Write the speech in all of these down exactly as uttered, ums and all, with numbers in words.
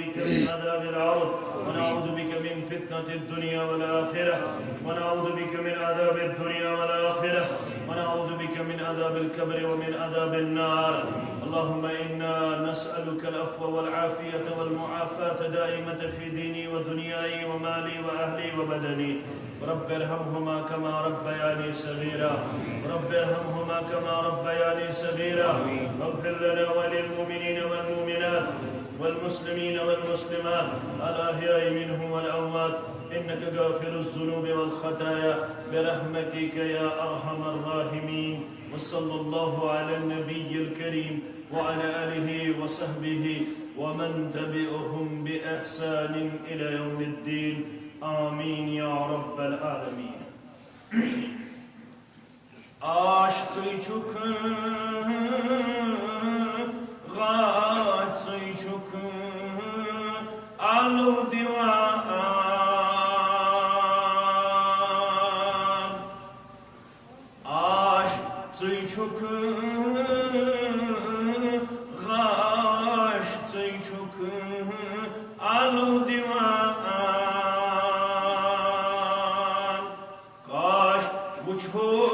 بك من عذاب الأرض، ونعوذ بك من فتنة الدنيا والآخرة، ونعوذ بك من عذاب الدنيا والآخرة، ونعوذ بك من عذاب القبر ومن عذاب النار. اللهم إنا نسألك العفو والعافية والمعافاة دائمة في ديني ودنياي ومالي وأهلي وبدني. رب ارحمهما كما ربياني صغيرا. رب ارحمهما كما ربياني صغيرا. واغفر لنا وللمؤمنين والمؤمنات والمسلمين والمسلمات الأحياء منهم والأموات إنك غافر الذنوب والخطايا برحمتك يا أرحم الراحمين. وصلى الله على النبي الكريم وعلى آله وصحبه ومن تبعهم بإحسان إلى يوم الدين. آمين يا رب العالمين. آش ژٕے چھُکھ، غاش ژٕے چھُکھ، آلو دِوان۔ آش ژٕے چھُکھ، غاش ژٕے چھُکھ، آلو دِوان۔ کاش وٕچھو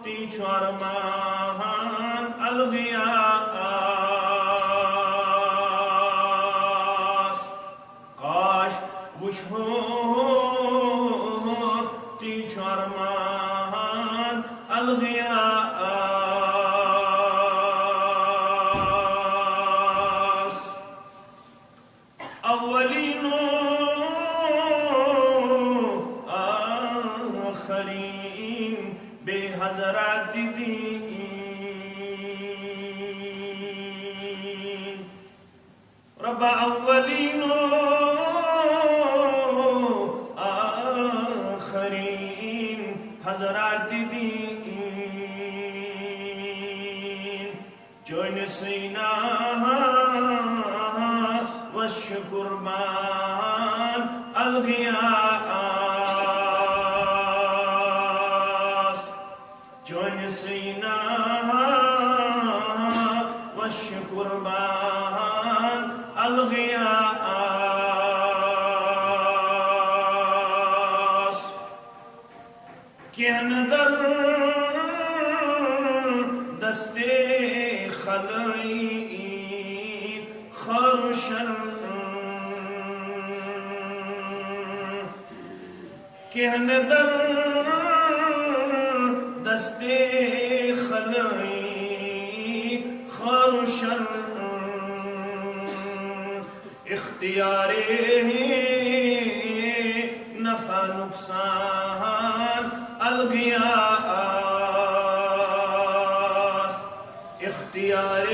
تی چھُ ارمان الغیا آس۔ کاش وٕچھو تی چھُ ارمان الغیا آس۔ اولین و آخرین بے حضرات دین۔ رب اولین و آخرین حضرات دین۔ چون سینا وش قربان الغیا آس۔ چون سینا وش قربان الغیا آس۔ کینٛہہ نہٕ در دستے خلٲیی خٲر و شر۔ کینٛہہ نہٕ در دستے خلٲیی خٲر و شر۔ اختیار نفع نقصان الغیا آس۔ اختیار